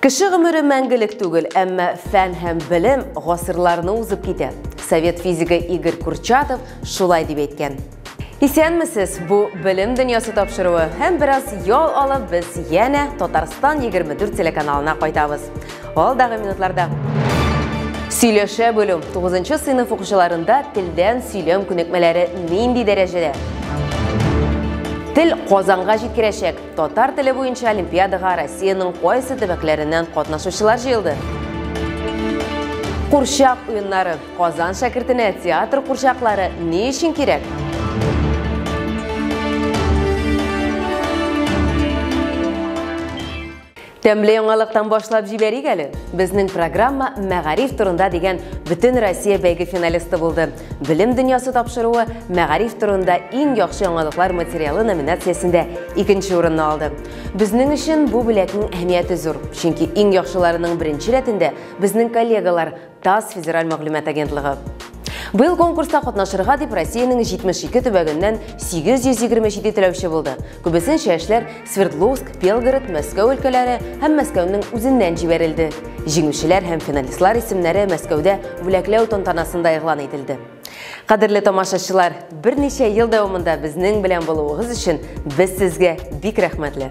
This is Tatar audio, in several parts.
Кеше гомере мәңгелек түгел, әмма фән һәм белем гасырларны узып китә. Совет физигы Игорь Курчатов шулай дип әйткән. Исәнмесез, бу Белем дөньясы тапшыруы һәм бераз ял алып без янә Татарстан 24 телеканалына кайтабыз. Алдагы минутларда Сөйләшә белү. 9 сыйныф укучыларында телдән сөйләм күнекмәләре нинди дәрәҗәдә? Тел Казанга җиткерәчәк. Татар теле буенча олимпиадага Россиянең кайсы төбәкләреннән катнашучылар җыелды? Курчак уеннары. Казан шәкертенә театр курчаклары ни өчен кирәк? Тәмле яңалыктан башлап җибәрик әле. Безнең программа Мәгариф турында дигән бөтен Россия бәйге финалисты булды. Белем дөньясы тапшыруы Мәгариф турында иң яхшы яңалыклар материалы номинациясендә икенче урынны алды. Безнең өчен бу бүләкнең әһәмияте зур, чөнки иң яхшыларының беренче рәтендә безнең коллегалар ТАСС федераль мәгълүмат агентлыгы. Быел конкурста катнашырга дип Россиянең 72 төбәгеннән 827 теләүче булды. Күбесенчә эшләр Свердловск, Белгород, Мәскәү өлкәләре һәм Мәскәүнең үзеннән җибәрелде. Җиңүчеләр һәм финалистлар исемнәре Мәскәүдә бүләкләү тантанасында игълан ителде. Кадерле тамашачылар, берничә ел дәвамында безнең белән булуыгыз өчен без сезгә бик рәхмәтле.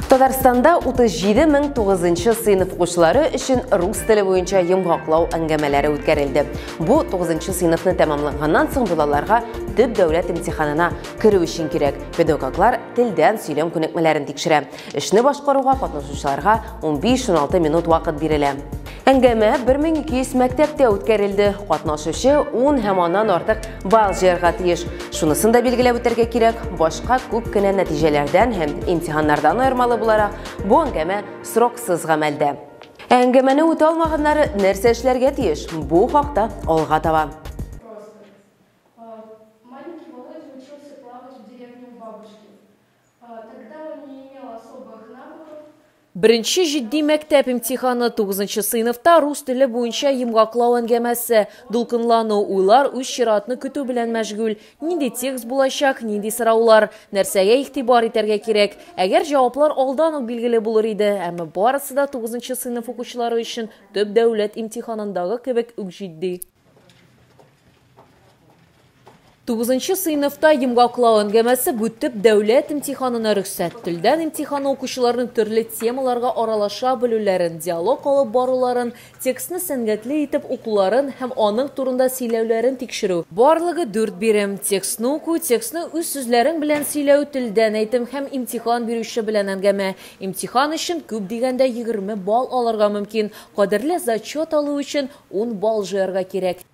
Татарстанда 37 мең 9 сыйныф укучылары өчен рус теле буенча йомгаклау әңгәмәләре үткәрелде. Бу 9 сыйныфны тәмамланганнан соң балаларга төп дәүләт имтиханына керү өчен кирәк. Педагоглар телдән сөйләм күнекмәләрен тикшерә. Эшне башкаруга катнашучыларга 15-16 минут вакыт бирелә. Әңгәмә 1200 мәктәптә үткәрелде. Катнашучы 10 һәм аннан артык балл җыярга тиеш. Шунысын да билгеләп үтәргә кирәк, башка күп кенә нәтиҗәләрдән һәм имтиханнардан аермалы буларак, бу әңгәмә сроксыз гамәлдә. Әңгәмәне үтә алмаганнары нәрсә эшләргә тиеш? Бу хакта алга таба. Маленький Володя учился плавать в деревне у бабушки. Тогда он не имел особых навыков. Беренче җитди мәктәп имтиханы 9 сыйныфта рус теле буенча йомгаклау әңгәмәсе. Дулкынлану, уйлар үз чиратны көтү белән мәшгуль. Нинди текст булачак, нинди сораулар, нәрсәгә игътибар итәргә кирәк. Әгәр җаваплар алдан ук билгеле булыр иде, әмма барысы да 9 сыйныф укучылары өчен төп дәүләт имтиханындагы кебек үк җитди. 9 сыйныфта йомгаклау әңгәмәсе бу төп дәүләт имтиханына рөхсәт. Телдән имтиханы укучыларның төрле темаларга аралаша белүләрен, диалог алып баруларын, текстны сәнгатьле итеп укуларын һәм аның турында сөйләүләрен тикшерү. Барлыгы 4 бирем: текстны уку, текстны үз сүзләрең белән сөйләү, телдән әйтем һәм имтихан бирүче белән әңгәмә. Имтихан өчен күп дигәндә 20 балл алырга мөмкин. Кадерле зачет алу өчен 10 балл җыярга кирәк.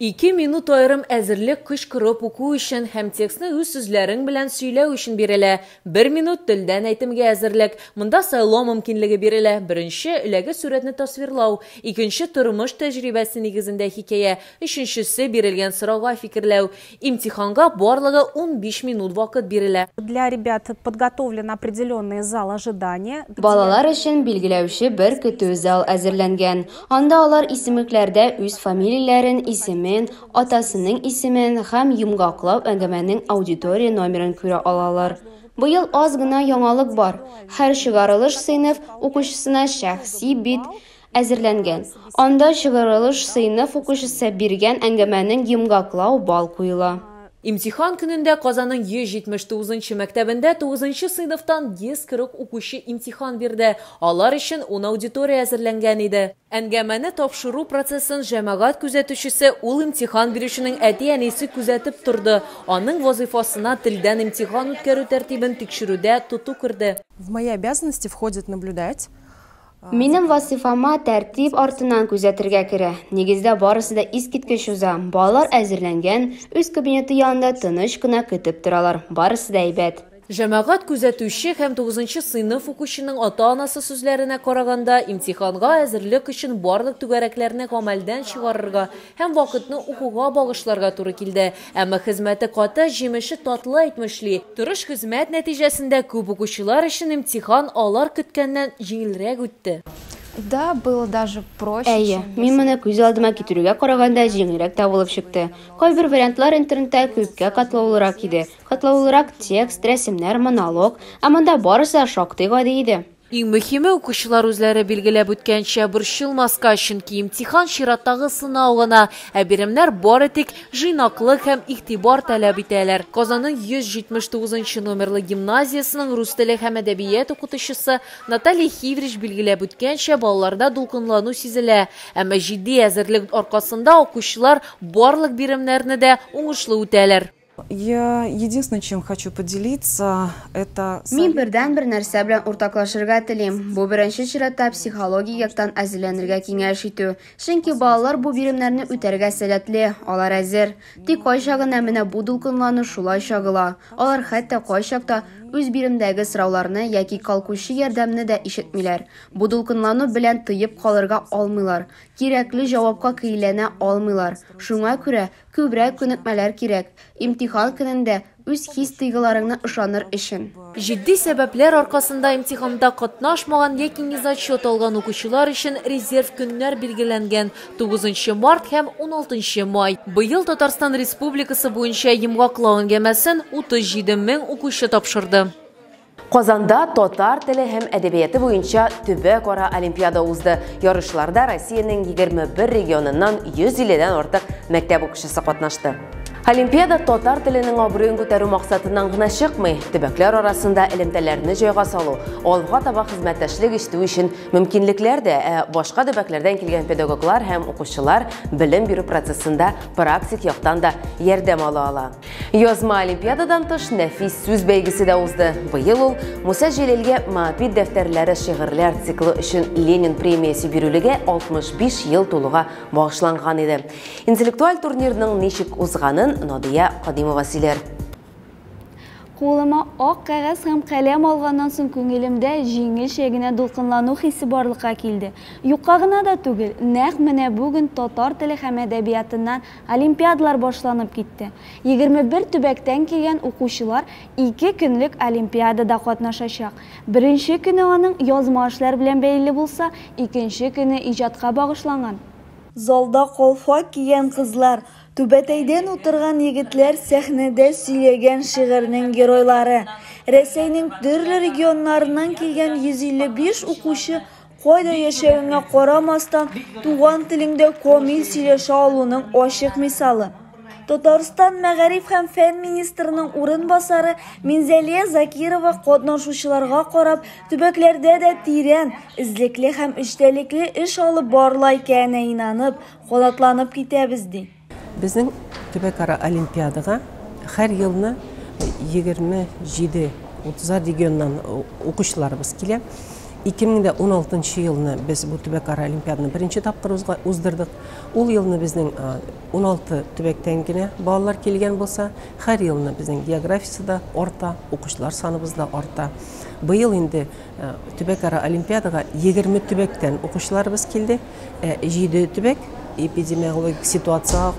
2 минут аерым әзерлек кычкырып уку өчен һәм текстны үз сүзләрең белән сөйләү өчен бирелә. 1 минут телдән әйтемгә әзерлек. Монда сайлау мөмкинлеге бирелә. Беренче эләге сүрәтне тасвирлау, икенче тормыш тәҗрибәсе нигезендә хикәя, өченчесе бирелгән сорауга фикерләү. Имтиханга барлыгы 15 минут вакыт бирелә. Для ребят подготовлен определенный зал ожидания. Балалар өчен билгеләүче бер көтү зал әзерләнгән. Анда алар исемлекләрдә үз фамилияләрен, исемен, атасының исемен һәм йомгаклау әңгәмәнең аудитория номерын күрә алалар. Быел аз гына яңалык бар. Һәр чыгарылыш сыйныф укучысына шәхси бит әзерләнгән. Анда чыгарылыш сыйныф укучысы биргән әңгәмәнең йомгаклау балл куела. Имтихан көнендә Казанның 179 мәктәбендә 9 сыйныфтан 140 укучы имтихан бирде. Алар өчен 10 аудитория әзерләнгән иде. Әңгәмәне тапшыру процессын җәмәгать күзәтүчесе ул имтихан бирүченең әти-әнисе күзәтеп торды. Аның вазифасына телдән имтихан үткәрү тәртибен тикшерүдә тоту керде. В мои обязанности входит наблюдать. Минем вазифама тәртип артыннан күзәтергә керә. Нигездә барысы да искиткеч уза. Балалар әзерләнгән, үз кабинеты янында тыныч кына көтеп торалар. Барысы да әйбәт. Җәмәгать күзәтүче һәм 9 сыйныф укучының ата-анасы сүзләренә караганда, имтиханга әзерлек өчен барлык түгәрәкләрне гамәлдән чыгарырга һәм вакытны укуга багышларга туры килде. Әмма хезмәте каты, җимеше татлы әйтмешли. Тырыш хезмәт нәтиҗәсендә күп укучылар өчен имтихан алар көткәннән җиңелрәк үтте. Да, было даже проще. Әйе, мин моны күз алдыма китерүгә караганда җиңелрәк тә булып чыкты. Кайбер вариантлар интернетта күпкә катлаулырак иде. Катлаулырак текст, рәсемнәр, монолог, ә монда барысы да шактый гади иде. Иң мөһиме, укучылар үзләре билгеләп үткәнчә, борчылмаска, чөнки имтихан чираттагы сынау гына, ә биремнәр бары тик җыйнаклык һәм игътибар таләп итәләр. Казанның 179 номерлы гимназиясенең рус теле һәм әдәбият укытучысы Наталья Хиврич билгеләп үткәнчә, балаларда дулкынлану сизелә, әмма җитди әзерлек аркасында укучылар барлык биремнәрне дә уңышлы үтәләр. Я единственное, чем хочу поделиться, это... Мин бердән-бер нәрсә белән уртаклашырга телим. Бу беренче чиратта психологик яктан әзерләнергә киңәш итү. Чөнки балалар бу биремнәрне үтәргә сәләтле, алар әзер. Тик кайчагында менә бу дулкынлану шулай чагыла. Алар хәтта кайчакта үз биремдәге сорауларны яки калкучы ярдәмне дә ишетмиләр. Бу дулкынлану белән тыеп калырга алмыйлар. Кирәкле җавапка көйләнә алмыйлар. Шуңа күрә күбрәк күнекмәләр кирәк. Имтихан көнендә үз хис-тойгыларыңны ышаныр өчен. Җитди сәбәпләр аркасында имтиханда катнашмаган яки незачет алган укучылар өчен резерв көннәр билгеләнгән: 9 март һәм 16 май. Быел Татарстан Республикасы буенча йомгаклау әңгәмәсен 37 мең укучы тапшырды. Казанда татар теле һәм әдәбияты буенча төбәкара олимпиада узды. Ярышларда Россиянең 21 регионыннан 150дән артык мәктәп укучысы катнашты. Олимпиада татар теленең абруен күтәрү максатыннан гына чыкмый. Төбәкләр арасында элемтәләрне җайга салу, алга таба хезмәттәшлек итү өчен мөмкинлекләр дә, ә башка төбәкләрдән килгән педагоглар һәм укучылар белем бирү процессында практик яктан да ярдәм ала ала. Язма олимпиададан тыш нәфис сүз бәйгесе дә узды. Быел ул Муса Җәлилгә Моабит дәфтәрләре шигырьләр циклы өчен Ленин премиясе бирүлегә 65 ел тулуга багышланган иде. Интеллектуаль турнирның ничек узганын Надия Кадимова сөйләр. Кулыма ак кәгазь һәм каләм алганнан соң күңелемдә җиңелчә генә дулкынлану хисе барлыкка килде. Юкка гына да түгел, нәкъ менә бүген татар теле һәм әдәбиятыннан олимпиадалар башланып китте. 21 төбәктән килгән укучылар 2 көнлек олимпиадада катнашачак. Беренче көне аның язма эшләр белән бәйле булса, икенче көне иҗатка багышланган. Залда калфак кигән кызлар, түбәтәйдән утырган егетләр сәхнәдә сөйләгән шигырьнең геройлары. Рәсәйнең төрле регионнарыннан килгән 155 укучы кайда яшәвеңә карамастан туган телеңдә камил сөйләшә алуның ачык мисалы. Татарстан мәгариф һәм фән министрының урынбасары Минзәлия Закирова катнашучыларга карап, төбәкләрдә дә тирән, эзлекле һәм эчтәлекле эш алып барыла икәненә инанып, канатланып китәбез, ди. Безнең төбәкара олимпиадага һәр елны 27-30 регионнан укучыларыбыз килә. 2016 елны без бу төбәкара олимпиаданы беренче тапкыр уздырдык. Ул елны безнең 16 төбәктән генә балалар килгән булса, һәр елны безнең географиясе дә арта, укучылар саныбыз да арта. Быел инде төбәкара олимпиадага 20 төбәктән укучыларыбыз килде. 7 төбәк эпидемиологик ситуацияга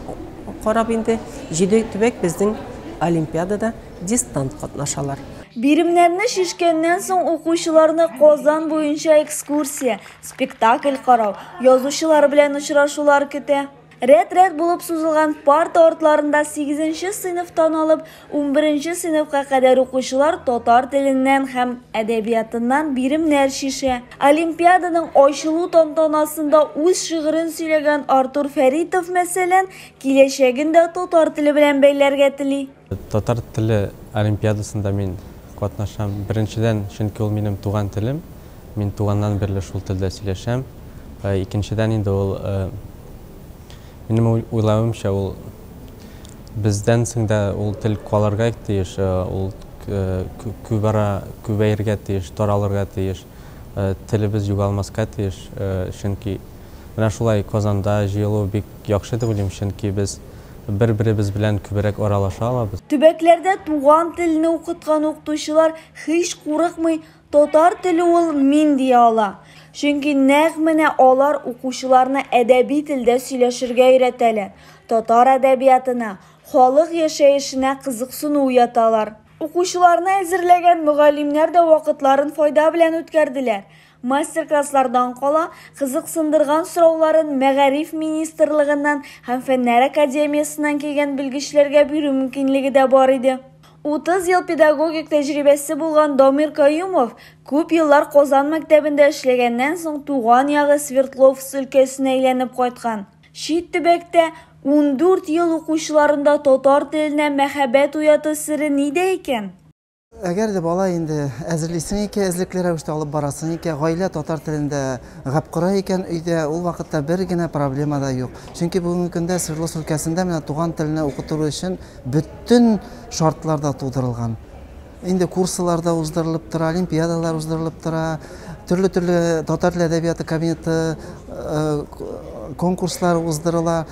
карап инде 7 төбәк безнең олимпиадада дистант катнашалар. Биремнәрне чишкәннән соң укучыларны Казан буенча экскурсия, спектакль карау, язучылар белән очрашулар көтә. Рәт-рәт булып сузылган парта артларында 8 сыйныфтан алып 11 сыйныфка кадәр укучылар татар теленнән һәм әдәбиятыннан биремнәр чишә. Олимпиаданың ачылу тантанасында үз шигырен сөйләгән Артур Фәритов, мәсәлән, киләчәген дә татар теле белән бәйләргә тели. Татар теле олимпиадасында мин катнашам. Беренчедән, чөнки ул минем туган телем. Мин туганнан бирле шул телдә сөйләшәм. Икенчедән инде ул минем уйлавымча, ул бездән соң да ул тел калырга тиеш, ул күбәергә тиеш, таралырга тиеш, телебез югалмаска тиеш, чөнки менә шулай Казанда җыелу бик яхшы дип уйлыйм, чөнки без бер-беребез белән күбрәк аралаша алабыз. Төбәкләрдә туган телне укыткан укытучылар һич курыкмый, татар теле ул мин дия ала. Чөнки нәкъ менә алар укучыларны әдәби телдә сөйләшергә өйрәтәләр, татар әдәбиятына, халык яшәешенә кызыксыну уяталар. Укучыларны әзерләгән мөгаллимнәр дә вакытларын файда белән үткәрделәр. Мастер-класслардан кала, кызыксындырган сорауларын Мәгариф министрлыгыннан һәм Фәннәр академиясеннән килгән белгечләргә бирү мөмкинлеге дә бар иде. 30 ел педагогик тәҗрибәсе булган Дамир Каюмов күп еллар Казан мәктәбендә эшләгәннән соң туган ягы Свердловск өлкәсенә әйләнеп кайткан. Чит төбәктә 14 ел укучыларында татар теленә мәхәббәт уяту сере нидә икән? Әгәр дә бала инде әзерлисең икән, эзлекле рәвештә алып барасың икән, гаилә татар телендә гәп кора икән өйдә, ул вакытта бер генә проблема да юк. Чөнки бүгенге көндә Свердловск өлкәсендә менә туган телне укыту өчен бөтен шартлар да тудырылган. Инде курслар да уздырылып тора, олимпиадалар уздырылып тора, төрле-төрле татар теле әдәбияты кабинеты конкурслар уздырыла,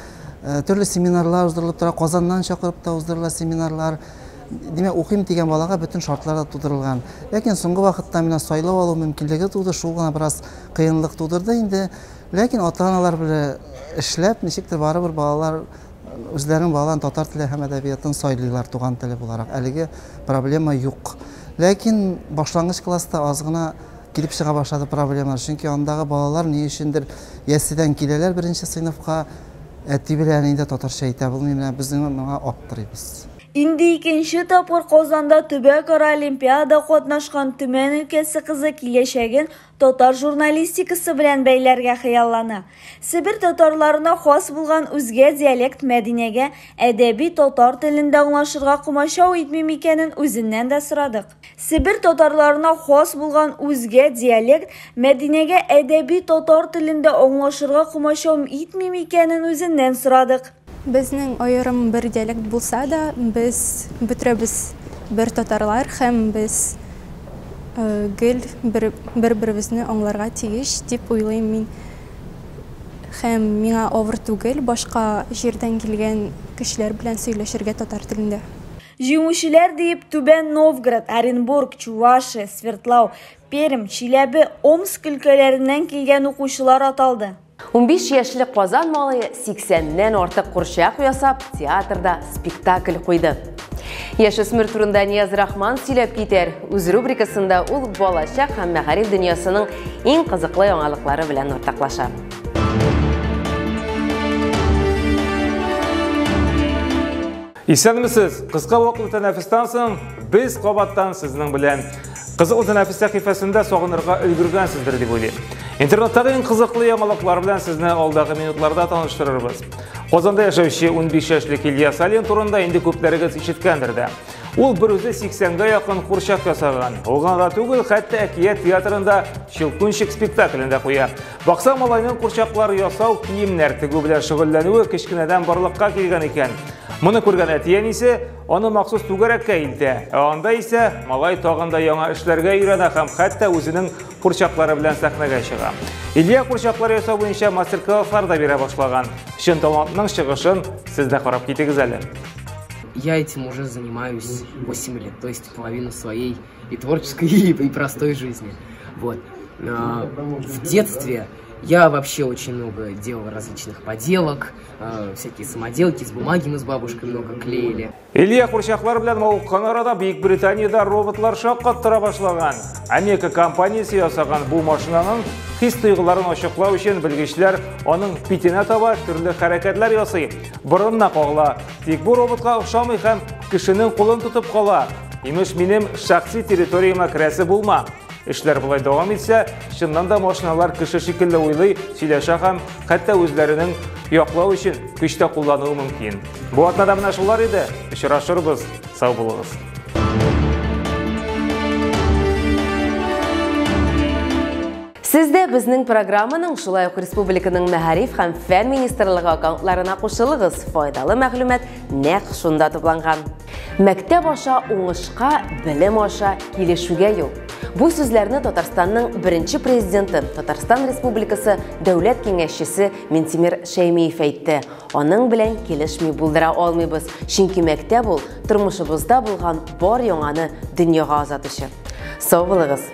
төрле семинарлар уздырылып тора, Казаннан чакырып та уздырыла семинарлар. Димәк, укыйм дигән балага бөтен шартлар да тудырылган. Ләкин соңгы вакытта менә сайлау алу мөмкинлеге туды, шул гына бераз кыенлык тудырды инде. Ләкин ата-аналар белән эшләп, ничектер барыбер балалар үзләренең балаларын татар теле һәм әдәбиятын сайлыйлар туган теле буларак. Әлеге проблема юк. Ләкин башлангыч класста аз гына килеп чыга башлады проблемалар. Чөнки андагы балалар ни өчендер яследән киләләр беренче сыйныфка, әти белән инде татарча әйтә белми, менә безнең моңа аптырыйбыз. Инде икенче тапкыр Казанда төбәкара олимпиада катнашкан Төмән өлкәсе кызы киләчәген татар журналистикасы белән бәйләргә хыяллана. Себер татарларына хас булган үзгә диалект Мәдинәгә әдәби татар телендә аңлашырга комачау итми микәнен үзеннән дә сорадык. Себер татарларына хас булган үзгә диалект Мәдинәгә әдәби татар телендә аңлашырга комачау итми микәнен үзеннән сорадык. Безнең аерым бер диалект булса да, без бөтерәбез бер татарлар һәм без гел бер-беребезне аңларга тиеш дип уйлыйм мин. Һәм миңа авыр түгел башка җирдән килгән кешеләр белән сөйләшергә татар телендә. Җиңүчеләр диеп Түбән Новгород, Оренбург, Чувашия, Свердлау, Пермь, Чиләбе, Омск өлкәләреннән килгән укучылар аталды. 15 яшьлек Казан малае 80-нән артык курчак ясап, театрда спектакль куйды. Яшүсмер турында Нияз Рахман сөйләп китәр. Үз рубрикасында ул балачак һәм мәгариф дөньясының иң кызыклы яңалыклары белән уртаклаша. Исәнмесез! Кыска вакытлы тәнәфестән соң без кабаттан сезнең белән. Кызыклы тәнәфес сәхифәсендә сагынырга өлгергәнсездер дип уйлыйм. Интернеттагы иң кызыклы яңалыклар белән сезне алдагы минутларда таныштырырбыз. Казанда яшәүче 15 яшьлек Илья Салин турында инде күпләрегез ишеткәндер дә. Ул бер үзе 80-гә якын курчак ясаган. Ул гына да түгел, хәтта әкият театрында Щелкунчик спектаклен дә куя. Бакса, малайның курчаклар ясау, киемнәр тегү белән шөгыльләнүе кечкенәдән барлыкка килгән икән. Моны күргән әти-әнисе аны махсус түгәрәккә илтә. Ә анда исә малай тагын да яңа эшләргә өйрәнә һәм хәтта үзенең курчаклары белән сәхнәгә чыга. Илья курчаклар ясау буенча мастер-класслар да бирә башлаган. Чын талантның чыгышын сез дә карап китегез әле. Я этим уже занимаюсь 8 лет, то есть половину своей и творческой, и простой жизни. Вот. В детстве я вообще очень много делал различных поделок, всякие самоделки, из бумаги мы с бабушкой много клеили. Илья курчаклар белән мавыккан арада Бөек Британиядә роботлар шаккаттыра башлаган. Америка компаниясе ясаган бу машинаның хис-тойгыларын ачыклау өчен белгечләр аның битенә таба төрле хәрәкәтләр ясый. Борынына кагыла. Тик бу роботка охшамый һәм кешенең кулын тотып кала. Имеш, минем шәхси территорияма керәсе булма. Эшләр болай дәвам итсә, чыннан да машиналар кеше шикелле уйлый, сөйләшә һәм хәтта үзләренең яклау өчен көч тә куллануы мөмкин. Бу атнада менә шулар иде. Очрашырбыз. Сау булыгыз. Сез дә безнең программаның, шулай ук республиканың Мәгариф һәм фән министрлыгы аккаунтларына кушылыгыз. Файдалы мәгълүмат нәкъ шунда тупланган. Мәктәп аша уңышка, белем аша килешүгә юл. Бу сүзләрне Татарстанның беренче президенты, Татарстан Республикасы Дәүләт киңәшчесе Минтимер Шәймиев әйтте. Аның белән килешми булдыра алмыйбыз, чөнки мәктәп ул тормышыбызда булган бар яңаны дөньяга озатучы. Сау булыгыз.